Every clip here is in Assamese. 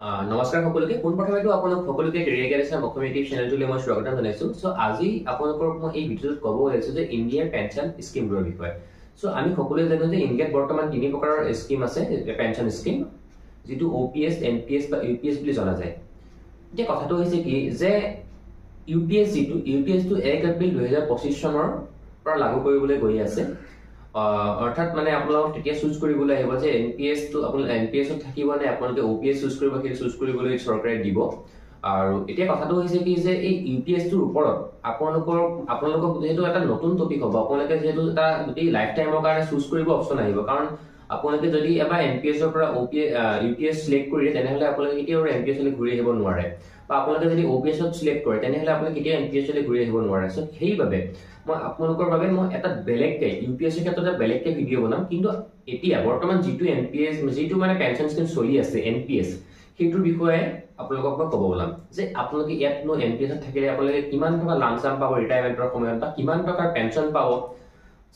নমস্কাৰ সকলোকে। পোনপ্ৰথমেতো আপোনালোক সকলোকে কেৰিয়াৰ গাইডেন্সৰ অসমীয়া ইউটিউব চেনেলটোলৈ মই স্বাগতম জনাইছোঁ। চ' আজি আপোনালোকক মই এই ভিডিঅ'টোত ক'ব ওলাইছোঁ যে ইণ্ডিয়াৰ পেঞ্চন স্কীমবোৰৰ বিষয়ে। চ' আমি সকলোৱে জানো যে ইণ্ডিয়াত বৰ্তমান তিনি প্ৰকাৰৰ স্কীম আছে, পেঞ্চন স্কীম, যিটো O' P S, N P S বা ইউ পি এছ বুলি জনা যায়। এতিয়া কথাটো হৈছে কি যে ইউ পি এছ যিটো ইউ পি এছটো 1 এপ্ৰিল 2025 চনৰ পৰা লাগু কৰিবলৈ গৈ আছে। অৰ্থাৎ মানে আপোনালোকক তেতিয়া চুজ কৰিবলৈ আহিব যে এন পি এছটো আপোনালোক এন পি এছত থাকিব নে আপোনালোকে অ' পি এছ চুজ কৰিব, সেইটো চুজ কৰিবলৈ চৰকাৰে দিব। আৰু এতিয়া কথাটো হৈছে কি যে এই ইউ পি এছটোৰ ওপৰত আপোনালোকক যিহেতু এটা নতুন টপিক হ'ব, আপোনালোকে যিহেতু এটা গোটেই লাইফ টাইমৰ কাৰণে চুজ কৰিব অপশ্যন আহিব। কাৰণ আপোনালোকে যদি এবাৰ এন পি এছৰ পৰা O' P U P S select কৰিলে, তেনেহ'লে আপোনালোকে কেতিয়াও এন পি এছলৈ ঘূৰি আহিব নোৱাৰে বা আপোনালোকে যদি অ' পি এছত চিলেক্ট কৰে, তেনেহ'লে আপোনালোকে কেতিয়াও এন পি এছলৈ ঘূৰি আহিব নোৱাৰে। চ' সেইবাবে মই আপোনালোকৰ বাবে মই এটা বেলেগকে ইউ পি এছৰ ক্ষেত্ৰত এটা বেলেগকে ভিডিঅ' বনাম। কিন্তু এতিয়া বৰ্তমান যিটো এন পি এছ, যিটো মানে পেঞ্চন স্কীম চলি আছে এন পি এছ, সেইটোৰ বিষয়ে আপোনালোকক মই ক'ব ওলাম যে আপোনালোকে ইয়াতনো এন পি এছত থাকিলে আপোনালোকে কিমান টকা লাম চাম পাব ৰিটায়াৰমেণ্টৰ সময়ত বা কিমান টকাৰ পেঞ্চন পাব।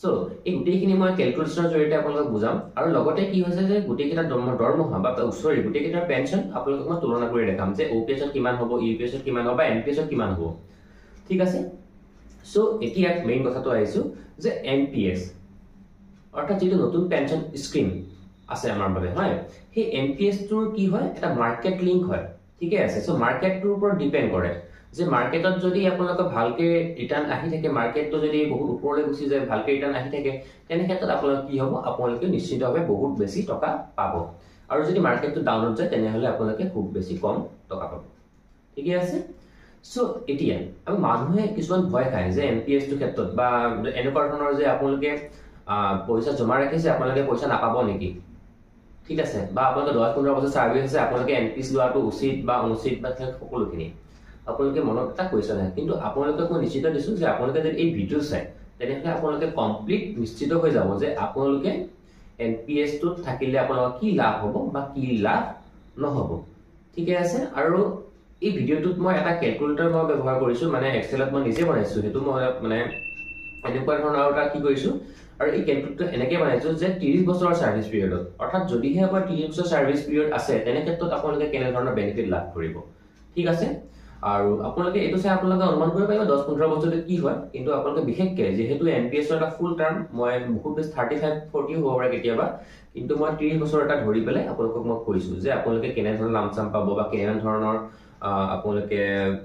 চ' এই গোটেইখিনি মই কেলকুলেশ্যনৰ জৰিয়তে আপোনালোকক বুজাম। আৰু লগতে কি হৈছে যে গোটেইকেইটা দৰমহা বা চৰি, গোটেইকেইটাৰ পেঞ্চন আপোনালোকক মই তুলনা কৰি দেখাম যে অ' পি এছত কিমান হ'ব, ইউ পি এছত কিমান হ'ব বা এন পি এছত কিমান হ'ব। ঠিক আছে। চ' এতিয়া মেইন কথাটো আহিছোঁ যে এন পি এছ, অৰ্থাৎ যিটো নতুন পেঞ্চন স্কীম আছে আমাৰ বাবে হয়, সেই এন পি এছটোৰ কি হয়, এটা মাৰ্কেট লিংক হয়, ঠিকে আছে। চ' মাৰ্কেটটোৰ ওপৰত ডিপেণ্ড কৰে যে মাৰ্কেটত যদি আপোনালোকে ভালকে ৰিটাৰ্ণ আহি থাকে, মাৰ্কেটটো যদি বহুত ওপৰলৈ গুচি যায়, ভালকে ৰিটাৰ্ণ আহি থাকে, তেনে ক্ষেত্ৰত আপোনালোকে কি হ'ব, আপোনালোকে নিশ্চিতভাৱে বহুত বেছি টকা পাব। আৰু যদি মাৰ্কেটটো ডাউনত যায়, তেনেহ'লে আপোনালোকে খুব বেছি কম টকা পাব। ঠিকে আছে। চ' এতিয়া আমি মানুহে কিছুমান ভয় খায় যে এন পি এছটোৰ ক্ষেত্ৰত বা এনেকুৱা ধৰণৰ যে আপোনালোকে পইচা জমা ৰাখিছে, আপোনালোকে পইচা নাপাব নেকি, ঠিক আছে, বা আপোনালোকে 10-15 বছৰ চাৰ্ভিচ আছে, আপোনালোকে এন পি এছ লোৱাটো উচিত বা অনুচিত বা সকলোখিনি আপোনালোকে মনত এটা কুৱেশ্যন আহে। কিন্তু আপোনালোকক মই নিশ্চিত দিছোঁ যে আপোনালোকে যদি এই ভিডিঅ' চায়, তেনেহ'লে আপোনালোকে কমপ্লিট নিশ্চিত হৈ যাব যে আপোনালোকে এন পি এছটোত থাকিলে আপোনালোকৰ কি লাভ হ'ব বা কি লাভ নহ'ব। ঠিকে আছে। আৰু এই ভিডিঅ'টোত মই এটা কেলকুলেটৰ মই ব্যৱহাৰ কৰিছোঁ, মানে এক্সেলত মই নিজে বনাইছোঁ সেইটো। মই মানে এনেকুৱা ধৰণৰ আৰু এটা কি কৰিছোঁ আৰু এই কেলকুলেটৰটো এনেকৈ বনাইছোঁ যে 30 বছৰৰ চাৰ্ভিচ পিৰিয়ডত, অৰ্থাৎ যদিহে আপোনাৰ 30 বছৰ চাৰ্ভিচ পিৰিয়ড আছে, তেনে ক্ষেত্ৰত আপোনালোকে কেনেধৰণৰ বেনিফিট লাভ কৰিব। ঠিক আছে। আৰু আপোনালোকে এইটো চাই আপোনালোকে অনুমান কৰিব পাৰিব 10-15 বছৰতে কি হয়। কিন্তু আপোনালোকে বিশেষকৈ যিহেতু এন পি এছৰ এটা ফুল টাৰ্ম, মই বহুত বেছি 35, 40ও হ'ব পাৰে কেতিয়াবা, কিন্তু মই 30 বছৰ এটা ধৰি পেলাই আপোনালোকক মই কৈছোঁ যে আপোনালোকে কেনেধৰণৰ লাম চাম পাব বা কেনেধৰণৰ আপোনালোকে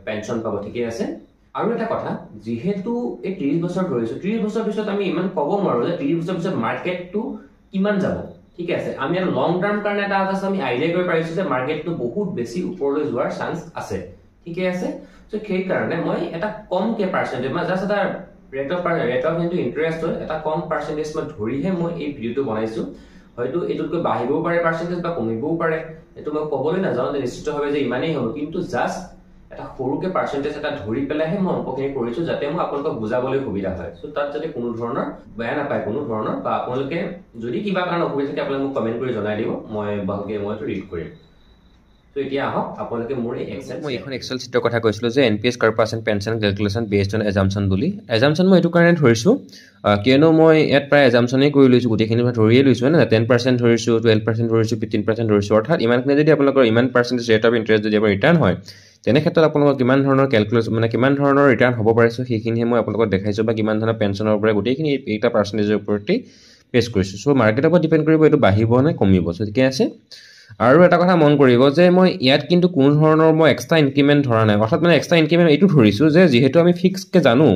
পেঞ্চন পাব। ঠিকে আছে। আৰু এটা কথা, যিহেতু এই 30 বছৰ ধৰিছোঁ, 30 বছৰ পিছত আমি ইমান ক'ব নোৱাৰোঁ যে 30 বছৰ পিছত মাৰ্কেটটো কিমান যাব। ঠিক আছে। আমি এটা লং টাৰ্ম কাৰণে এটা জাষ্ট আমি আইডিয়া কৰিব পাৰিছোঁ যে মাৰ্কেটটো বহুত বেছি ওপৰলৈ যোৱাৰ চান্স আছে। ঠিকে আছে। চ' সেইকাৰণে মই এটা কমকে পাৰ্চেণ্টেজ, মই জাষ্ট এটা ৰেট অফ যোনটো ইণ্টাৰেষ্ট হয়, এটা কম পাৰ্চেণ্টেজ মই ধৰিহে মই এই ভিডিঅ'টো বনাইছোঁ। হয়তো এইটোতকৈ বাঢ়িবও পাৰে পাৰ্চেণ্টেজ বা কমিবও পাৰে, এইটো মই ক'বলৈ নাযাওঁ যে নিশ্চিতভাৱে যে ইমানেই হ'ব। কিন্তু জাষ্ট এটা সৰুকে পাৰ্চেণ্টেজ এটা ধৰি পেলাইহে মই অংকখিনি কৰিছোঁ, যাতে মই আপোনালোকক বুজাবলৈ সুবিধা হয়। চ' তাত যাতে কোনো ধৰণৰ বেয়া নাপায় কোনো ধৰণৰ বা আপোনালোকে যদি কিবা কাৰণত অসুবিধা থাকে, আপোনালোকে মোক কমেণ্ট কৰি জনাই দিব, মই ভালকে মই ৰিড কৰিম। ত' এতিয়া আহক আপোনালোকে মোৰ এই এক্সেল মই এইখন এক্সেল চিটৰ কথা কৈছিলোঁ যে NPS corpus and pension calculation based on assumption বুলি। এজামশ্যন মই এইটো কাৰণে ধৰিছোঁ কিয়নো মই ইয়াত প্ৰায় এজামশ্যনেই কৰি লৈছোঁ, গোটেইখিনি মই ধৰিয়ে লৈছোঁ, হয় নহয়? 10% ধৰিছোঁ, 12% ধৰিছোঁ, 15% ধৰিছোঁ। অৰ্থাৎ ইমানখিনি যদি আপোনালোকৰ ইমান পাৰ্চেণ্টেজ ৰেট অফ ইণ্টাৰেষ্ট যদি আপোনাৰ ৰিটাৰ্ণ হয়, তেনে ক্ষেত্ৰত আপোনালোকৰ কিমান ধৰণৰ কেলকুলেশ্যন, মানে কিমান ধৰণৰ ৰিটাৰ্ণ হ'ব পাৰিছোঁ, সেইখিনিহে মই আপোনালোকক দেখাইছোঁ বা কিমান ধৰণৰ পেঞ্চনৰ পৰা গোটেইখিনি এইকেইটা পাৰ্চেণ্টেজৰ ওপৰতেই বেছ কৰিছোঁ। চ' মাৰ্কেটৰ ওপৰত ডিপেণ্ড কৰিব এইটো বাঢ়িব নে কমিব। চ' ঠিকে আছে। আৰু এটা কথা মন কৰিব যে মই ইয়াত কিন্তু কোনো ধৰণৰ মই এক্সট্ৰা ইনক্ৰিমেণ্ট ধৰা নাই। অৰ্থাৎ মানে এক্সট্ৰা ইনক্ৰিমেণ্ট এইটো ধৰিছোঁ যে যিহেতু আমি ফিক্সকৈ জানো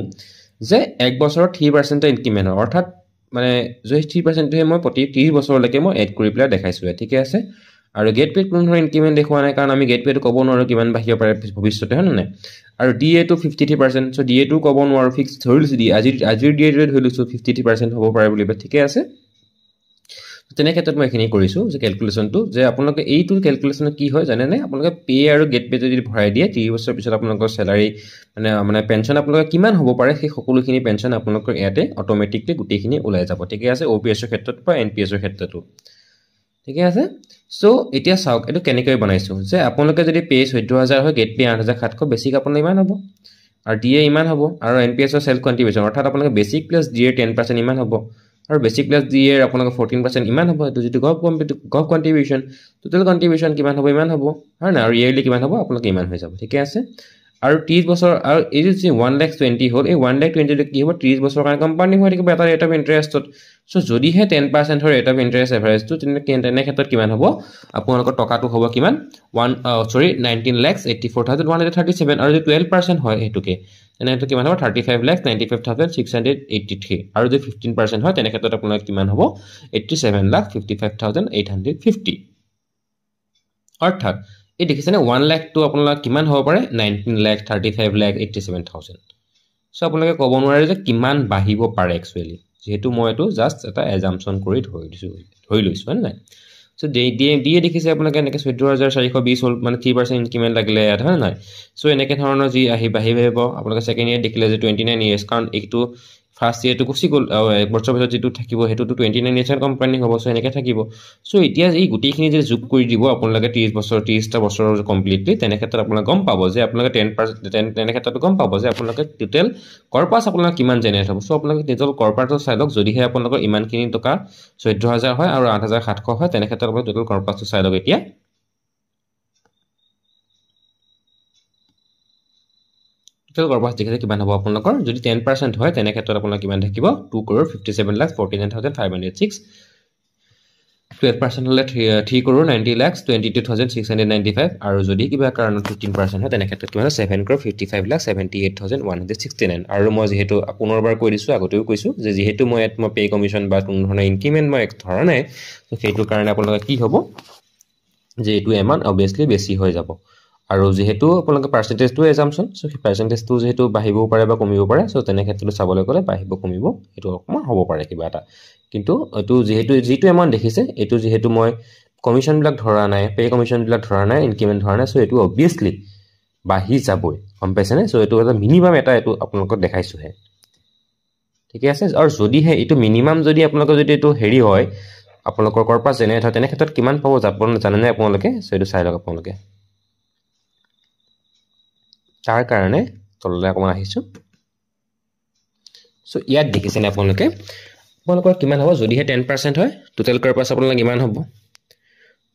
যে এক বছৰত 3%ৰ ইনক্ৰিমেণ্ট হয়, অৰ্থাৎ মানে যদি 3%টোহে মই প্ৰতি 30 বছৰলৈকে মই এড কৰি পেলাই দেখাইছোঁ। ঠিকে আছে। আৰু গ্ৰেড পে'ত কোনো ধৰণৰ ইনক্ৰিমেণ্ট দেখুওৱা নাই, কাৰণ আমি গ্ৰেড পে'টো ক'ব নোৱাৰোঁ কিমান বাঢ়িব পাৰে ভৱিষ্যতে, হয় নে নাই? আৰু ডি এটো 53%। চ' ডি এটোও ক'ব নোৱাৰোঁ, ফিক্স ধৰি লৈছোঁ, ডি আজিৰ ডি এটোৱে ধৰি লৈছোঁ 53% হ'ব পাৰে বুলি। ঠিকে আছে। তেনে ক্ষেত্ৰত মই এইখিনি কৰিছোঁ যে কেলকুলেশ্যনটো যে আপোনালোকে এইটো কেলকুলেশ্যনত কি হয় জানেনে? আপোনালোকে পে' আৰু গ্ৰেড পে' যদি ভৰাই দিয়ে, 30 বছৰৰ পিছত আপোনালোকৰ চেলাৰী মানে পেঞ্চন আপোনালোকৰ কিমান হ'ব পাৰে, সেই সকলোখিনি পেঞ্চন আপোনালোকৰ ইয়াতে অট'মেটিকলি গোটেইখিনি ওলাই যাব। ঠিকে আছে। অ' পি এছৰ ক্ষেত্ৰত বা এন পি এছৰ ক্ষেত্ৰতো। ঠিকে আছে। চ' এতিয়া চাওক এইটো কেনেকৈ বনাইছোঁ যে আপোনালোকে যদি পে' 14,000 হয়, গ্ৰেড পে' 8700, বেছিক আপোনাৰ ইমান হ'ব আৰু ডি এ ইমান হ'ব আৰু এন পি এছৰ চেল্ফ কণ্ট্ৰিবিউশ্যন, অৰ্থাৎ আপোনালোকে বেছিক প্লাছ ডি এ 10% ইমান হ'ব। আৰু বেছিক প্লাছ ডি এৰ আপোনালোকৰ 14% ইমান হ'ব, এইটো যিটো গভ কণ্ট্ৰিবিউশ্যন, টোটেল কণ্ট্ৰিবিউশ্যন কিমান হ'ব, ইমান হ'ব, হয় নাই? আৰু ইয়েৰলি কিমান হ'ব আপোনালোকে ইমান হৈ যাব, ঠিকে আছে। আৰু 30 বছৰ, আৰু এই যি 1,20,000 হ'ল, এই 1,20,000 কি হ'ব, 30 বছৰৰ কাৰণে কম্পাউণ্ডিং হৈ থাকিব এটা ৰেট অফ ইণ্টাৰেষ্টত। চ' যদিহে 10% হয় ৰেট অফ ইণ্টাৰেষ্ট এভাৰেজটো, তেনে ক্ষেত্ৰত কিমান হ'ব আপোনালোকৰ টকাটো হ'ব কিমান, 19,84,137। আৰু যদি 12% হয় সেইটোকে, তেনেক্ষেত্ৰত কিমান হ'ব, 35,95,683। আৰু যদি 15% হয় তেনে ক্ষেত্ৰত আপোনালোকৰ কিমান হ'ব, 87,55,850। অৰ্থাৎ এই দেখিছেনে 1 লাখটো আপোনালোকৰ কিমান হ'ব পাৰে, 19,35,87,000। চ' আপোনালোকে ক'ব নোৱাৰে যে কিমান বাঢ়িব পাৰে একচুৱেলি, যিহেতু মই এইটো জাষ্ট এটা এজাম্পশ্যন কৰি ধৰি দিছোঁ, ধৰি লৈছোঁ, হয় নাই? চ' দিয়ে দেখিছে আপোনালোকে এনেকৈ 14,420 হ'ল, মানে 3% ইনক্ৰিমেণ্ট লাগিলে ইয়াত, হয় নাই? চ' এনেকৈ ধৰণৰ যি আহি বাঢ়ি বাঢ়িব। আপোনালোকে ছেকেণ্ড ইয়েৰ দেখিলে যে 29 ইয়েৰ্ছ, কাৰণ এইটো ফাৰ্ষ্ট ইয়েৰটো গুচি গ'ল, আৰু এক বছৰৰ পিছত যিটো থাকিব সেইটোতো 29 ইয়েৰ্ছৰ কোম্পানী হ'ব, চ' এনেকৈ থাকিব। চ' এতিয়া এই গোটেইখিনি যদি যোগ কৰি দিব আপোনালোকে 30 বছৰ, 30টা বছৰ কমপ্লিটলি, তেনে ক্ষেত্ৰত আপোনালোকে গম পাব যে আপোনালোকে 10%, তেনে ক্ষেত্ৰতো গম পাব যে আপোনালোকে টোটেল কৰ্পাছ আপোনালোকৰ কিমান জেনেৰেট হ'ব। চ' আপোনালোকে টোটেল কৰ্পাছটো চাই লওক, যদিহে আপোনালোকৰ ইমানখিনি টকা 14,000 হয় আৰু 8,700 হয়, তেনে ক্ষেত্ৰত আপোনালোকে টোটেল কৰ্পাছটো চাই লওক। এতিয়া টোটেল কৰ্পাছ দেখিছে কিমান হ'ব আপোনালোকৰ, যদি 10% হয় তেনে ক্ষেত্ৰত আপোনালোকৰ কিমান থাকিব, 2,57,49,506। 12% হ'লে 3,90,22,695। আৰু যদি কিবা কাৰণত 15% হয় তেনে ক্ষেত্ৰত কিমান হ'ব, 7,55,78,169। আৰু মই যিহেতু পুনৰবাৰ কৈ দিছোঁ, আগতেও কৈছোঁ যে যিহেতু মই ইয়াত মই পে' কমিশ্যন বা কোনো ধৰণৰ ইনক্ৰিমেণ্ট মই ধৰা নাই, ত' সেইটো কাৰণে আপোনালোকে কি হ'ব যে এইটো এমাউণ্ট অভিয়াছলি বেছি হৈ যাব। আৰু যিহেতু আপোনালোকে পাৰ্চেণ্টেজটো এজাম্পশ্যন, চ' সেই পাৰ্চেণ্টেজটো যিহেতু বাঢ়িবও পাৰে বা কমিব পাৰে, চ' তেনে ক্ষেত্ৰতো চাবলৈ গ'লে বাঢ়িব কমিব সেইটো অকণমান হ'ব পাৰে কিবা এটা, কিন্তু এইটো যিহেতু যিটো এমাউণ্ট দেখিছে এইটো যিহেতু মই কমিশ্যনবিলাক ধৰা নাই, পে' কমিশ্যনবিলাক ধৰা নাই, ইনক্ৰিমেণ্ট ধৰা নাই, চ' এইটো অভিয়াছলি বাঢ়ি যাবই, গম পাইছেনে? চ' এইটো এটা মিনিমাম এটা এইটো আপোনালোকক দেখাইছোঁহে, ঠিকে আছে। আৰু যদিহে এইটো মিনিমাম যদি আপোনালোকৰ যদি এইটো হেৰি হয় আপোনালোকৰ কৰ্পাছ জেনেৰেট হয়, তেনে ক্ষেত্ৰত কিমান পাব জানেনে আপোনালোকে? চ' এইটো চাই লওক আপোনালোকে। তাৰ কাৰণে তললৈ অকণমান আহিছোঁ। চ' ইয়াত দেখিছেনে আপোনালোকে, আপোনালোকৰ কিমান হ'ব যদিহে 10% হয় টোটেল কৰ্পাছ আপোনালোক ইমান হ'ব,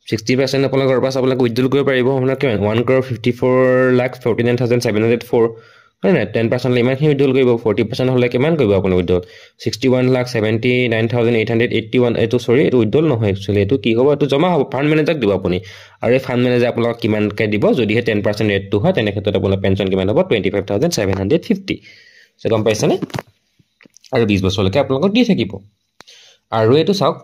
60% আপোনালোকৰ কৰ্পাছ আপোনালোকে উইথড্ৰল কৰিব পাৰিব, আপোনাৰ কিমান 1,54,49,704, হয় নাই? 10% হ'লে ইমানখিনি উইথড্ৰল কৰিব, 40% হ'লে কিমান কৰিব আপোনালোক উইথড্ৰল, 61,79,881। এইটো চৰি, এইটো উইথড্ৰল নহয় একচুৱেলি, এইটো কি হ'ব, এইটো জমা হ'ব, ফাণ্ড মেনেজাৰক দিব আপুনি। আৰু এই ফাণ্ড মেনেজাৰ আপোনালোকক কিমানকৈ দিব, যদিহে 10% ৰেটটো হয় তেনে ক্ষেত্ৰত আপোনাৰ পেঞ্চন কিমান হ'ব, 25,750। চ' গম পাইছেনে? আৰু 20 বছৰলৈকে আপোনালোকক দি থাকিব। আৰু এইটো চাওক,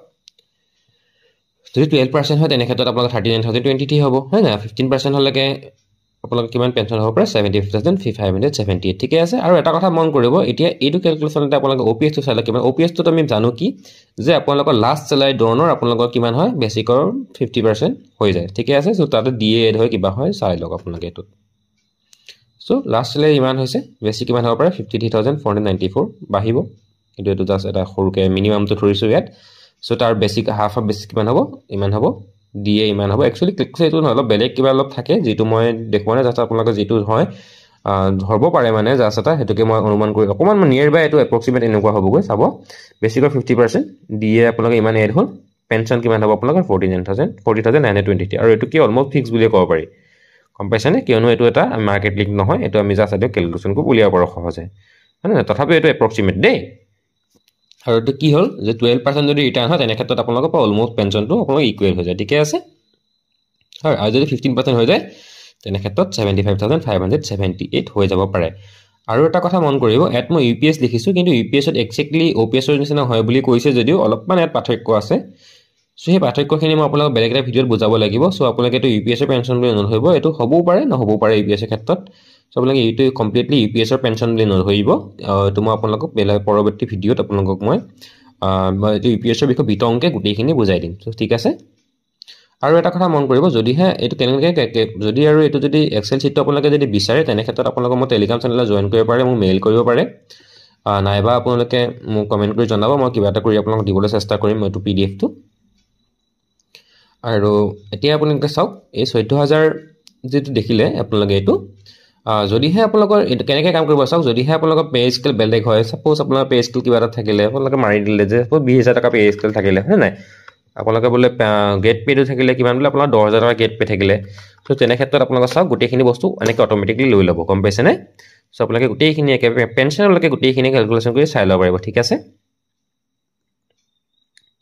যদি 12% হয় তেনে ক্ষেত্ৰত আপোনালোকৰ 39,023 হ'ব, হয় নাই? 15% হ'লেকে আপোনালোকে কিমান পেঞ্চন হ'ব পাৰে, 75,578, ঠিকে আছে। আৰু এটা কথা মন কৰিব, এতিয়া এইটো কেলকুলেশ্যনতে আপোনালোকে অ' পি এছটো চালে কিমান, অ' পি এছটোত আমি জানো কি যে আপোনালোকৰ লাষ্ট চেলাৰী ড্ৰনৰ আপোনালোকৰ কিমান হয়, বেছিকৰ 50% হৈ যায়, ঠিকে আছে। চ' তাতে ডি এ এড হয় কিবা হয় চাই লওক আপোনালোকে এইটোত। চ' লাষ্ট চেলাৰী ইমান হৈছে, বেছি কিমান হ'ব পাৰে, 53,494 বাঢ়িব, কিন্তু এইটো জাষ্ট এটা সৰুকৈ মিনিমামটো ধৰিছোঁ ইয়াত। চ' তাৰ বেছিক হাফ অফ বেছিক কিমান হ'ব, ইমান হ'ব, ডি এ ইমান হ'ব। একচুৱেলি ক্লিক এইটো নহয়, অলপ বেলেগ কিবা অলপ থাকে যিটো মই দেখুওৱা নাই, জাষ্ট আপোনালোকে যিটো হয় ধৰিব পাৰে, মানে জাষ্ট এটা সেইটোকে মই অনুমান কৰি অকণমান নিয়েৰ বাই এইটো এপ্ৰক্সিমেট এনেকুৱা হ'বগৈ চাব। বেছিকৈ 50% ডি এ আপোনালোকে ইমান এড হ'ল, পেঞ্চন কিমান হ'ব আপোনালোকৰ 40,923। আৰু এইটো কি অলমষ্ট ফিক্স বুলিয়ে ক'ব পাৰি, গম পাইছেনে? কিয়নো এইটো এটা মাৰ্কেট লিংক নহয়, এইটো আমি জাষ্ট এইটো কেলকুলেশ্যন কৰি উলিয়াব পাৰোঁ সহজে, হয় নহয়? তথাপিও এইটো এপ্ৰক্সিমেট দেই। আৰু এইটো কি হ'ল যে 12% যদি ৰিটাৰ্ণ হয় তেনে ক্ষেত্ৰত আপোনালোকৰ অলমষ্ট পেঞ্চনটো আপোনালোকৰ ইকুৱেল হৈ যায়, ঠিকে আছে। হয়, আৰু যদি 15% হৈ যায় তেনে ক্ষেত্ৰত 75,578 হৈ যাব পাৰে। আৰু এটা কথা মন কৰিব, ইয়াত মই ইউ পি এছ লিখিছোঁ, কিন্তু ইউ পি এছত একজেক্টলি অ' পি এছৰ নিচিনা হয় বুলি কৈছে যদিও অলপমান ইয়াত পাৰ্থক্য আছে। চ' সেই পাৰ্থক্যখিনি মই আপোনালোকক বেলেগ এটা ভিডিঅ'ত বুজাব লাগিব। চ' আপোনালোকে এইটো ইউ পি এছৰ পেঞ্চন বুলি নধৰিব, এইটো হ'বও পাৰে নহ'বও পাৰে ইউ পি এছৰ ক্ষেত্ৰত। চ' আপোনালোকে এইটো কমপ্লিটলি ইউ পি এছৰ পেঞ্চন বুলি নধৰিব, এইটো মই আপোনালোকক বেলেগ পৰৱৰ্তী ভিডিঅ'ত আপোনালোকক মই এইটো ইউ পি এছৰ বিষয়ে বিতংকৈ গোটেইখিনি বুজাই দিম। চ' ঠিক আছে। আৰু এটা কথা মন কৰিব, যদিহে এইটো কেনেকৈ যদি আৰু এইটো যদি এক্সেল শ্বীটটো আপোনালোকে যদি বিচাৰে তেনে ক্ষেত্ৰত আপোনালোকে মোৰ টেলিগ্ৰাম চেনেলত জইন কৰিব পাৰে, মোক মেইল কৰিব পাৰে, নাইবা আপোনালোকে মোক কমেণ্ট কৰি জনাব, মই কিবা এটা কৰি আপোনালোকক দিবলৈ চেষ্টা কৰিম এইটো পি ডি এফটো। আৰু এতিয়া আপোনালোকে চাওক, এই 14,000 যিটো দেখিলে আপোনালোকে এইটো যদিহে আপোনালোকৰ কেনেকৈ কাম কৰিব চাওক, যদিহে আপোনালোকৰ পে' স্কেল বেলেগ হয়, ছাপ'জ আপোনাৰ পে' স্কেল কিবা এটা থাকিলে, আপোনালোকে মাৰি দিলে যে 20,000 টকা পে' স্কেল থাকিলে, হয় নাই, আপোনালোকে বোলে গ্ৰেড পে'টো থাকিলে কিমান বোলে আপোনাৰ 10,000 টকা গ্ৰেড পে' থাকিলে, চ' তেনে ক্ষেত্ৰত আপোনালোকে চাওক গোটেইখিনি বস্তু এনেকৈ অট'মেটিকলি লৈ ল'ব, গম পাইছেনে? চ' আপোনালোকে গোটেইখিনি একেবাৰে পেঞ্চনলৈকে গোটেইখিনি কেলকুলেশ্যন কৰি চাই ল'ব পাৰিব, ঠিক আছে?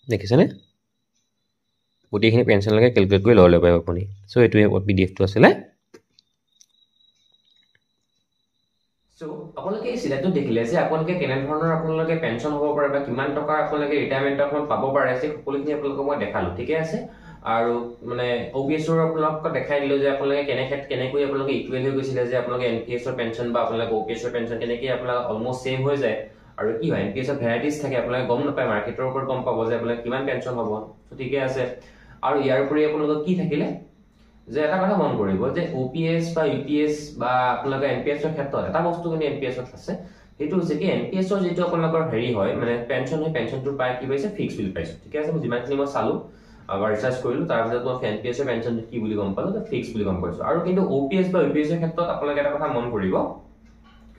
দেখিছেনে? গোটেইখিনি পেঞ্চনলৈকে কেলকুলেট কৰি লৈ ল'ব পাৰিব আপুনি। চ' এইটোৱে পি ডি এফটো আছিলে। চ' আপোনালোকে এই চিলাইটোত দেখিলে যে আপোনালোকে কেনেধৰণৰ আপোনালোকে পেঞ্চন হ'ব পাৰে বা কিমান টকাৰ আপোনালোকে ৰিটায়াৰমেণ্টৰ সময়ত পাব পাৰে, সেই সকলোখিনি আপোনালোকক মই দেখালোঁ, ঠিকে আছে? আৰু মানে অ' পি এছৰ আপোনালোকক দেখাই দিলোঁ যে আপোনালোকে কেনেকৈ আপোনালোকে ইকুৱেল হৈ গৈছিলে যে আপোনালোকে এন পি এছৰ পেঞ্চন বা আপোনালোকে অ' পি এছৰ পেঞ্চন কেনেকৈ আপোনালোকে অলমষ্ট ছেইম হৈ যায়। আৰু কি হয়, এন পি এছৰ ভেৰাইটিজ থাকে, আপোনালোকে গম নাপায়, মাৰ্কেটৰ ওপৰত গম পাব যে আপোনালোকে কিমান পেঞ্চন হ'ব, চ' ঠিকে আছে। আৰু ইয়াৰ উপৰি আপোনালোকৰ কি থাকিলে যে এটা কথা মন কৰিব যে অ' পি এছ বা ইউ পি এছ বা আপোনালোকৰ এন পি এছৰ ক্ষেত্ৰত এটা বস্তু কিন্তু এন পি এছত আছে, সেইটো হৈছে কি এন পি এছৰ যিটো আপোনালোকৰ হেৰি হয় মানে পেঞ্চন, সেই পেঞ্চনটো পাই কি পাইছে, ফিক্স বুলি পাইছোঁ, ঠিকে আছে? মই যিমানখিনি মই চালোঁ বা ৰিচাৰ্চ কৰিলোঁ তাৰপিছত মই এন পি এছৰ পেঞ্চনটো কি বুলি গম পালোঁ, ফিক্স বুলি গম পাইছোঁ। আৰু কিন্তু অ' পি এছ বা ইউ পি এছৰ ক্ষেত্ৰত আপোনালোকে এটা কথা মন কৰিব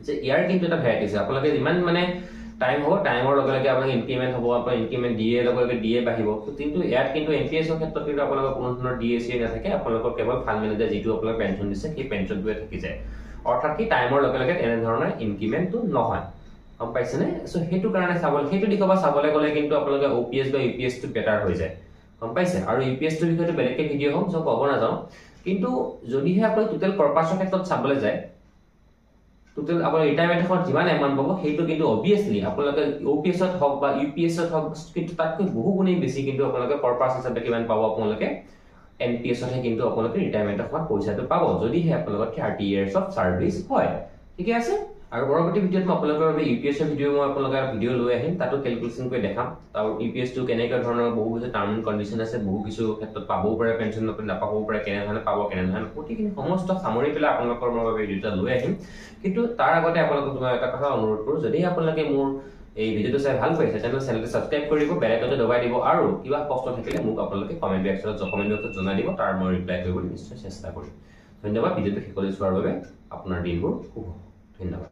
যে ইয়াৰ কিন্তু এটা ভেৰাইটি আছে, আপোনালোকে যিমান মানে টাইম হ'ব, টাইমৰ লগে লগে আপোনালোকে ইনক্ৰিমেণ্ট হ'ব, আপোনাৰ ইনক্ৰিমেণ্ট দিয়ে লগে লগে ডি এ বাঢ়িব। কিন্তু ইয়াত কিন্তু এন পি এছৰ ক্ষেত্ৰত কিন্তু আপোনালোকৰ কোনো ধৰণৰ ডি এ চি নাথাকে, আপোনালোকৰ কেৱল ফাণ্ড মেনেজাৰ যিটো আপোনালোকে পেঞ্চন দিছে সেই পেঞ্চনটোৱে থাকি যায়, অৰ্থাৎ কি টাইমৰ লগে লগে তেনেধৰণৰ ইনক্ৰিমেণ্টটো নহয়, গম পাইছেনে? চ' সেইটো কাৰণে চাবলৈ, সেইটো দিশৰ পৰা চাবলৈ গ'লে কিন্তু আপোনালোকে অ' পি এছ বা ইউ পি এছটো বেটাৰ হৈ যায়, গম পাইছে? আৰু ইউ পি এছটোৰ বিষয়টো বেলেগকৈ ভিডিঅ' হ'ম, চ' ক'ব নাযাওঁ। কিন্তু যদিহে আপুনি টোটেল কৰ্পাছৰ ক্ষেত্ৰত চাবলৈ যায়, টোটেল আপোনাৰ ৰিটায়াৰমেণ্ট সময়ত যিমান এমাউণ্ট পাব সেইটো কিন্তু অভিয়াছলি আপোনালোকে অ' পি এছত হওক বা ইউ পি এছত হওক, কিন্তু তাতকৈ বহু গুণেই বেছি কিন্তু আপোনালোকে কৰ্পাছ হিচাপে কিমান পাব, আপোনালোকে এন পি এছতহে কিন্তু আপোনালোকে ৰিটায়াৰমেণ্টৰ সময়ত পইচাটো পাব, যদিহে আপোনালোকৰ 30 ইয়াৰ্ছ অফ ছাৰ্ভিচ হয়, ঠিকে আছে? আৰু পৰৱৰ্তী ভিডিঅ'ত মই আপোনালোকৰ বাবে ইউ পি এছৰ ভিডিঅ' মই আপোনালোকৰ ভিডিঅ' লৈ আহিম, তাতো কেলকুলেশ্যন কৰি দেখাম আৰু ইউ পি এছটো কেনেকুৱা ধৰণৰ বহু কিছু টাৰ্ম এণ্ড কণ্ডিশ্যন আছে, বহু কিছু ক্ষেত্ৰত পাবও পাৰে পেঞ্চন, নাপাবও পাৰে, কেনেধৰণে পাব কেনেধৰণে গোটেইখিনি সমস্ত সামৰি পেলাই আপোনালোকৰ মই বাবে ভিডিঅ' এটা লৈ আহিম। কিন্তু তাৰ আগতে আপোনালোকক মই এটা কথা অনুৰোধ কৰোঁ, যদি আপোনালোকে মোৰ এই ভিডিঅ'টো চাই ভাল পাইছে তেনেহ'লে চেনেলটো ছাবস্ক্ৰাইব কৰিব, বেল আইকনটো দবাই দিব আৰু কিবা প্ৰশ্ন থাকিলে মোক আপোনালোকে কমেণ্ট বক্সত জনাই দিব, তাৰ মই ৰিপ্লাই কৰিবলৈ নিশ্চয় চেষ্টা কৰিম। ধন্যবাদ ভিডিঅ'টো শেষলৈ চোৱাৰ বাবে, আপোনাৰ দিনবোৰ শুভ। ধন্যবাদ।